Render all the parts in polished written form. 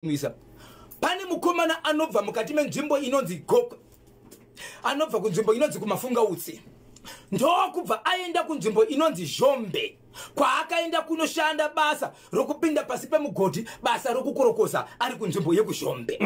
Mwisa. Pane mukomana anobva mukati menzvimbo inonzi Gokwe, anobva kunzvimbo inonzi kuMafungautsi, ndokubva aenda kunzvimbo inonzi Zhombe, kwaakaenda kunoshanda basa rokupinda pasi pemugodhi, basa rokukorokosa ari kunzvimbo yekuZhombe.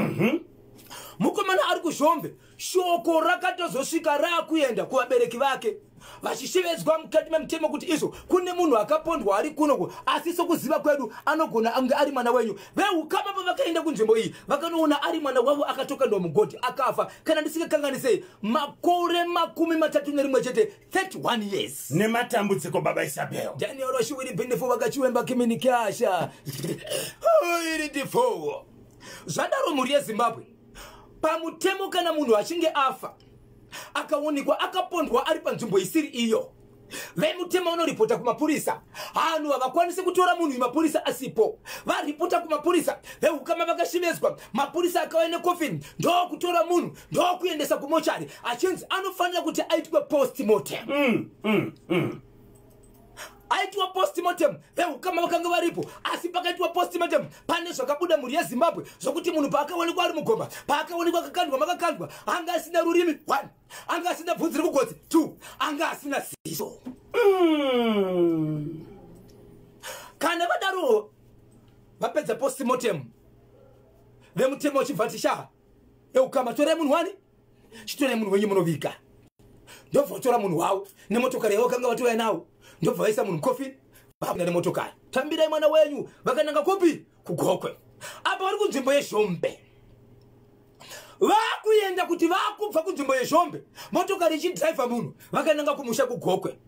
Mukomana ari kuZhombe, shoko rakatozosvika raakuenda kuvabereki vake vachishevedzwa mukati memutemo kuti izvo kune munhu akapondwa ari kunoko, asi sokuziva kwedu anogona ange ari mwana wenyu. Veukama pavakaenda kunzvimbo iyi, vakanoona ari mwana wavo akatokandwa mugodhi akafa, kana ndisingakanganisei, makore 31, 31 years. Nematambudziko, baba Isabel. Daniel Rashuwiri Bindifo vakachiwemba kiminikasha iri ndifo. Zvadaro, mhuri yeZimbabwe, pamutemo kana munhu achinge afa, akaonekwa akapondwa ari panzvimbo isiri iyo, vemutemo vanoripota kumapurisa. Hanhu havakwanisi kutora munhu mapurisa asipo. Varipota kumapurisa, veukama vakashevedzwa, mapurisa akauya nekofini, ndokutora munhu, ndokuendesa kumochari, achinzi anofanira kuti aitwe postmortem. Aitwa postmortem, veukama vakanga varipo, asi pakaitwa postmortem pane zvakabuda, mhuri yeZimbabwe, zvokuti munhu paakaonekwa ari mugomba, paakaonekwa akakandwa makakandwa, anga asina rurimi one, anga asina bvudzi rekugotsi two, anga asina ziso. Kana vadaro, vapedza postmortem, vemutemo vachibva tishaha eukama, torai munhu wani, chitorai munhu wenyu munovika. Ndobva vatora munhu wavo nemotokari yavo vakanga vatouya nawo, ndobva vaisa munhu mukofini, vabuda nemotokari, tambirai mwana wenyu. Vakananga kupi? KuGokwe. Apa vari kunzvimbo yeZhombe, vakuenda kuti vakubva kunzvimbo yeZhombe, motokari ichidhiraivha munhu, vakananga kumusha kuGokwe.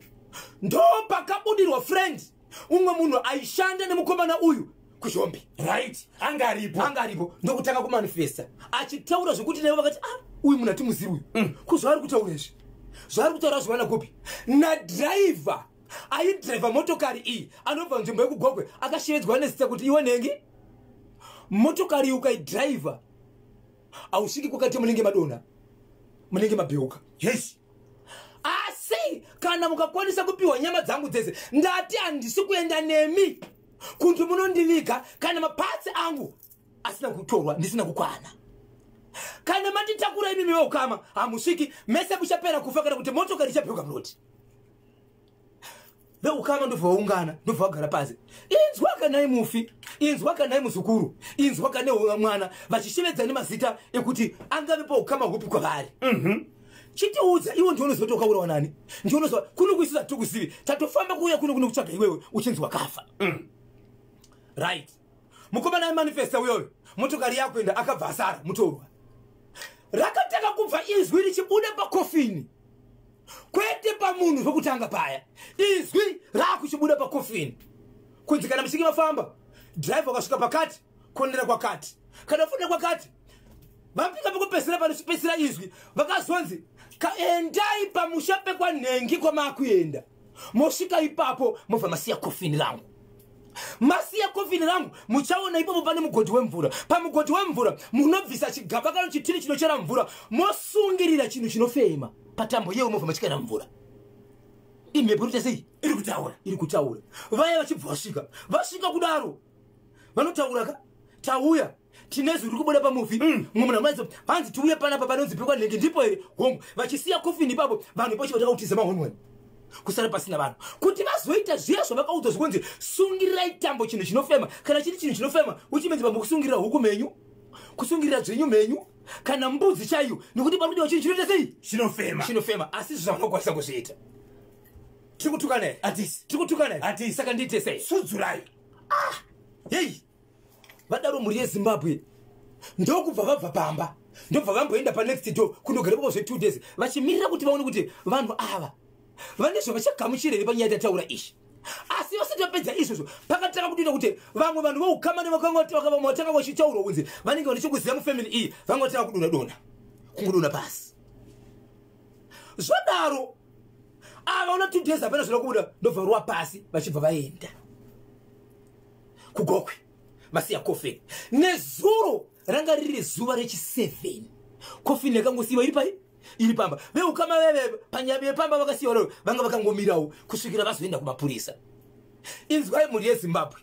Ndo pakabudirwa friend, umwe munhu aishanda nemukomana uyu kuZhombe. Right, anga aripo. Anga aripo, ndokutanga kumanifesta achitaura zvokuti naivo vakati, "Ah, uyu munhu hatimuzivi uyu. Kuzvaari kutaura izvi, zvaari kutaura zviwana kupi?" Nadhiraivha aidhiraivha motokari iyi anobva nzvimbo yekuGokwe akashevedzwa nezita kuti, "Iwe nhengi, motokari iyi ukaidhiraivha hausviki kwakati, munenge madonha, munenge mabheuka. Asi kana mukakwanisa kupiwa nyama dzangu dzese, ndati handisi kuenda nemi kuti munondiviga kana maparts angu asina kutorwa, ndisina kukwana. Kana manditakura imimi veukama, hamusviki mese, muchapera kufa kana kuti motokari ichapeuka muroti." Veukama ndobva vaungana, ndobva vagara pasi. Inzwa kanai mufi, inzwa kanai muzukuru, inzwa kane mwana, vachishevedza nemazita ekuti angave paukama hupi kwavari. "Chitiudza iwe, ndionozoti wakaurawa nani? Ndionozwa kuno kuisusu hatikuzivi, tatofamba kuuya kuno kuno kutsvaga iwewe, uchinzi wakafa." Right, mukomana aimanifesta uyoyo, motokari yakuenda, akabva asara mutorwa. Rakatanga kubva izwi richibuda pakofini, kwete pamunhu zvokutanga paya, izwi raakuchibuda pakofini kunzi, "Kana muchinge mafamba, dhiraivha ukasvika pakati, konera kwakati, kana ufonera kwakati." Vapinga pekupedzisira, panopedzisira izwi vakazonzi, "Kaendai pamusha pekwanhengi kwamaakuenda, mosvika ipapo, mobva masiya kofini rangu. Masiya kofini rangu, muchaona ipapo pane mugodhi wemvura. Pamugodhi wemvura munobvisa chigaba kana chitini chinochera mvura, mosungirira chinhu chinofema patambo yewo, mobva machikana mvura." Imhepo inoita sei? Iri kutaura. Iri kutaura. Vaya vachibva vasvika, vasvika kudaro vanotaura ka, "Tauya, tine zwi riri kubuda pamufi." Mumwe munhu amaidzo hanzi, "Tiuye panapa panonzi pekwanhenge, ndipo here?" "Hongu." Vachisiya kofini ipapo, vanhu ipo chivataka kutiza mahonwani, kusara pasina vanhu kuti vazoita zviya zvavakaudzwa zvokunzi sungirirai tambo chinhu chinofema. Kana chiri chinhu chinofema, uchimenzi pambo kusungirira huku mhenyu, kusungirira dzvinyu mhenyu, kana mbudzi chaiyo, nekuti pari kudiwa chinhu chinoita sei? Chinofema. Chinofema. Asi izvo zvavanokwanisa kuzviita? Tiri kutukana here? Hatisi. Tiri kutukana here? Hatisi. Saka ndiite sei? Sudzurai. Hei, vadaro, mhuri yeZimbabwe, ndokubva vabva pamba, ndobva vamboenda panext door kunogara pako zve2 days, vachimirira kuti vaone kuti vanhu ava vane zvavachagamuchira here panyaya tataura izvi. Asi vasati vapedza izvozvo, pakatanga kutoita kuti vamwe vanhu voukama nevakanga vachitaurwa kunzi vanenge vane chokuziva mufamily iyi vanga vatanga kudonha donha, kungodonha pasi. Zvadaro, ava una 2 days hapana zvina kubuda, ndobva ruwa pasi, vachibva vaenda kuGokwe, vasiya kofini. Nezuro ranga riri zuva rechi7, kofini yakangosiyiwa iri pai, iri pamba. Veukama veve panyaya yepamba vakasiyiwa rero, vanga vakangomirawo kusvikira vazoenda kumapurisa. Inzwai, mhuri yeZimbabwe,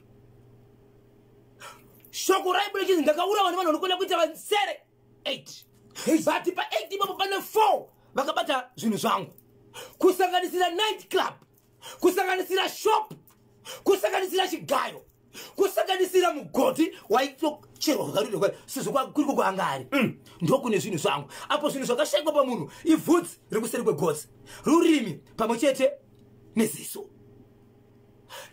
Shoko raibuda chinzi ndakaurawa nevanhu vanokona kuita vasere 8, but pa8 ipapo pane 4 vakabata zvinhu zvangu, kusanganisira night club, kusanganisira shop, kusanganisira chigayo, kusanganisira mugodhi waitocherwa kwakarurwa sezvo kuriko kwaanga ari. Ndokune zvinhu zvangu. Apo zvinhu zvakashayikwa pamunhu ibvudzi rekuseri kwegotsi, rurimi pamwe chete neziso.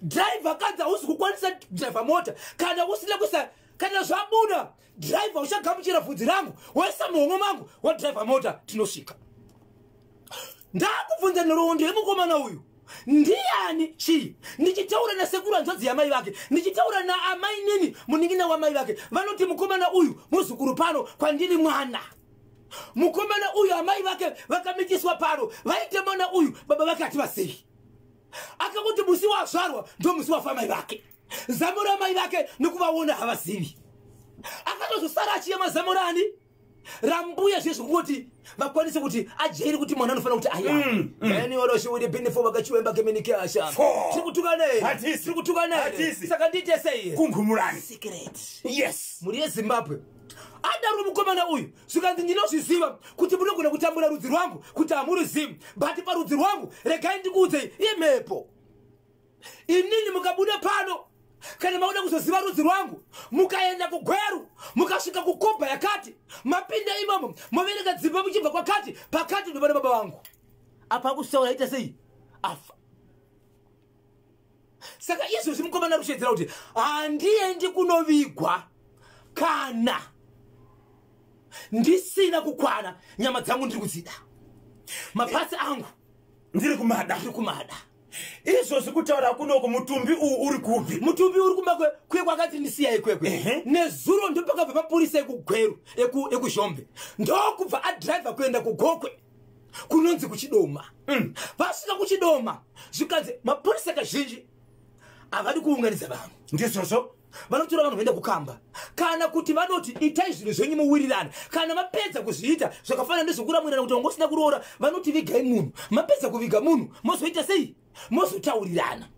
Dhiraivha kanzi hausi kukwanisa dhiraivha mota kana usina kuisa. Kana zvabuda, dhiraivha, uchagamuchira bvudzi rangu, woisa muhomwe mangu, wadhiraivha mota, tinosvika. Ndakubvunza nhoroondo yemukomana uyu ndiani chii. Ndichitaura nasekuru hanzvadzi yamai vake, ndichitaura naamai nini munin'ina wamai vake, vanoti mukomana uyu muzukuru pano kwandiri, mwana mukomana uyu amai vake vakamitiswa pano. Vaite mwana uyu baba vake hativasei. Akakuti musi wazvarwa ndo musi wafa mai vake. Zamo ramai vake nekuvaona havazivi. Akatozosara achiyema zamo rani, rambuya. Zviye zvekungoti vakwanise kuti ajairi kuti mwana anofanira kuti aya vakachiwemba kemenikiasha. Four. Tiri kutukana here? Hatisi. Tiri kutukana here? Hatisi. Saka ndiite sei? Kungumurani. Secret. Yes. Mhuri yeZimbabwe, adaro mukomana uyu, zvikanzi ndinozviziva kuti munogona kutambura rudzi rwangu kuti hamuruzivi, but parudzi rwangu regai ndikuudzei, imhepo. Inini mukabuda pano, kana mauda kuzoziva rudzi rwangu, mukaenda kuGweru, mukasvika kukobha yakati, mapinda imomo, movereka dzimba muchibva kwakati pakati, ndopane baba vangu. Apa akusaura aita sei, afa. Saka izvozvi mukomana ari kushedzera kuti handiendi kunovigwa kana ndisina kukwana. Nyama dzangu ndiri kudzida, mapasi angu ndiri kumada. Ndiri kumada. Izvozvi kutaura kunoko, mutumbi uwu uri kupi? Mutumbi uri kumba kuye kwakati ndisiya ikwekwe. Nezuro ndopakabva mapurisa ekuGweru, ekuZhombe, ndokubva adhiraivha kuenda kuGokwe kunonzi kuChidoma. Vasvika kuChidoma, zvikanzi mapurisa kazhinji havadi kuunganidza vanhu. Ndizvozvo. Vanotora vanhu voenda kukamba, kana kuti vanoti itai zvinhu zvenyu muwirirane. Kana mapedza kuzviita zvakafanana nezvekuramwirana kuti wanga usina kuroora, vanoti vigai munhu. Mapedza kuviga munhu, mozoita sei? Mozotaurirana.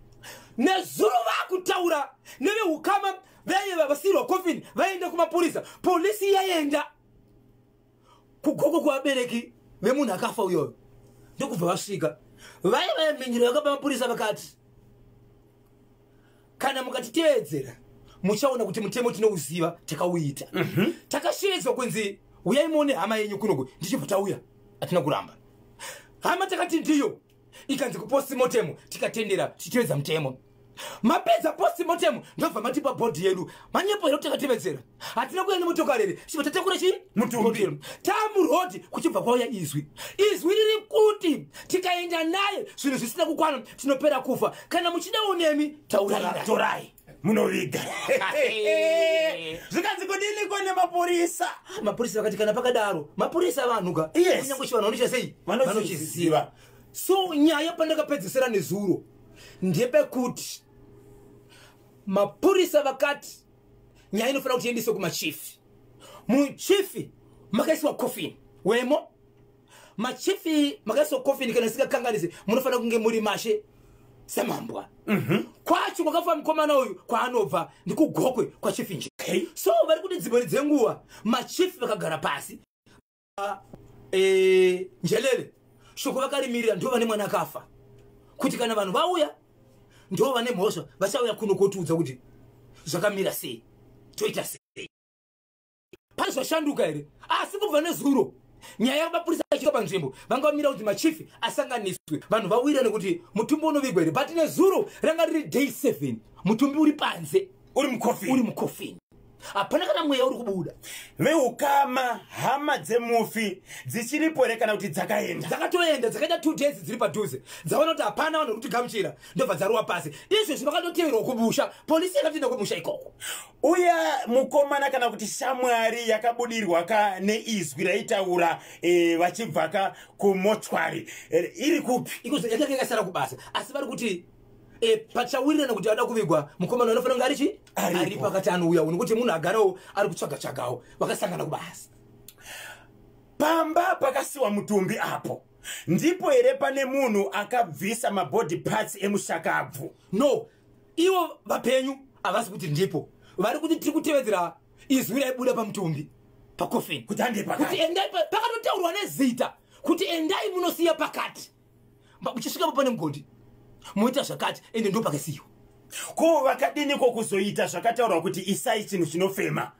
Nezuro vakutaura neveukama vaive vasiyirwa kofini, vaenda kumapurisa. Polisi yaenda kuGoko kuvabereki vemunhu akafa uyoyo, ndokubva vasvika vaiva mhinduro yakapa mapurisa, vakati kana mukatiteedzera muchaona kuti mutemo tinouziva, takauita. Takashevedzwa kunzi uyai muone hama yenyu kunoku. Ndichibva tauya, hatina kuramba hama, takati ndiyo. Ikanzi kupostmortem, tikatendera tichitevedza mutemo. Mapedza postmortem, ndobva matipa body yedu. Manyepo here kuti takatevedzera? Hatina kuya nemotokari here? Chibva tatakura chii? Mutumbi. Body yedu. Tamurodhi, kuchibva kwauya izwi. Izwi riri kuti tikaenda naye zvinhu zvisina kukwana, tinopera kufa. Kana muchidawo nemi, taurai. Torai munoviga. Zvikanzi kudiniko nemapurisa? Mapurisa vakati kana pakadaro, mapurisa vanhu ka. Kunyange chivanhu vanoita sei? Vanochiziva. Vanochiziva. So nyaya pandakapedzisira nezuro ndepekuti mapurisa vakati nyaya inofanira kuti iendeswe kumachifi. Muchifi makaiswa kofini wemo machifi, makaiswa kofini. Kana isingakanganisi, munofanira kunge muri mashe samambwa kwacho kwakafa mukomana uyu. Kwaanobva ndikuGokwe kwachifi nje. So vari kuti dzimweni dzenguva machifi vakagara pasi, Njelele shoko vakarimirira, ndo vane mwana akafa, kuti kana vanhu vauya ndo vane mhosva, vachauya kuno kotiudza kuti zvakamira sei, toita sei, pane zvashanduka here. Asi kubva nezuro nyaya yamapurisa ichika panzvimbo, vanga vamira kuti machifi asanganiswe, vanhu vawirane kuti mutumbi unovigwa here. But nezuro ranga riri day 7, mutumbi uri panze. Uri mukofini. Uri mukofini, hapana kana mweya uri kubuda. Veukama, hama dzemufi dzichiripo here kana kuti dzakaenda? Dzakatoenda, dzakaita 2 days dziri padhuze. Dzaona kuti hapana vanhu vari kutigamuchira, ndobva dzaruwa pasi. Izvezvi vakatoteverwa kumusha, polisi yakatoenda kumusha ikoko. Uya mukomana kana kuti shamwari yakabudirwa ka neizwi raitaura vachibva ka kumochwari, iri kupi? Iko yakanga yakasara kubasa, asi vari kuti pachawirirana kuti ada kuvigwa mukomana anofanira kunge ari chi Aripo. Aripo. Akati anouya nokuti munhu agarawo ari kutsvaga tsvagawo, vakasangana kubasa. Pamba pakasiwa mutumbi apo ndipo here pane munhu akabvisa mabody parts emushakabvu? No, ivo vapenyu havasi kuti ndipo. Vari kuti tiri kutevedzera izwi raibuda pamutumbi pakofini kuti hande kuti pakati. Endai pakatotaurwa nezita kuti endai munosiya pakati, uchisvikapo pane mugodhi moita zvakati, ende ndo pakasiyiwa. Ko vakadiniko kuzoita zvakataurwa kuti isai chinhu chinofema?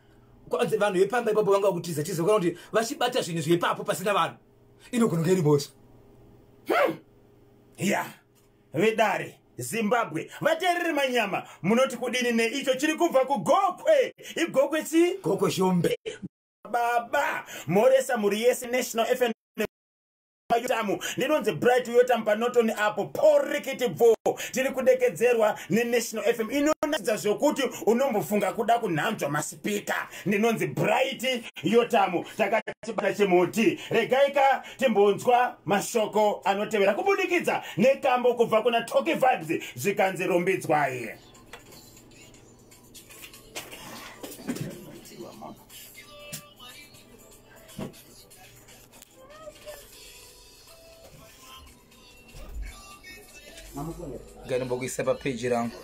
Kwanzi vanhu vepamba ipapo vanga kutiza tiza, kana kuti vachibata zvinhu zvepapo pasina vanhu, inogona kunge iri mhosva. Ya, vedare, Zimbabwe, vateereri manyama, munoti kudini neicho chiri kubva kuGokwe? IGokwe chii? Gokwe Zhombe. Baba moresa mhuri yese, National FM Yotamu. Ndinonzi Bright Yotamu paNorton apo porikiti bvo. Tiri kudekedzerwa neNational FM inonakidza zvokuti unombofunga kuda kunhanzva masipika. Ndinonzi Bright Yotamu, takachibata chimuti. Regaika timbonzwa mashoko anotevera kubudikidza nekambo kubva kuna Toki Vibes, zvikanzi rumbidzwai. Nganombokuisa papeji rangu.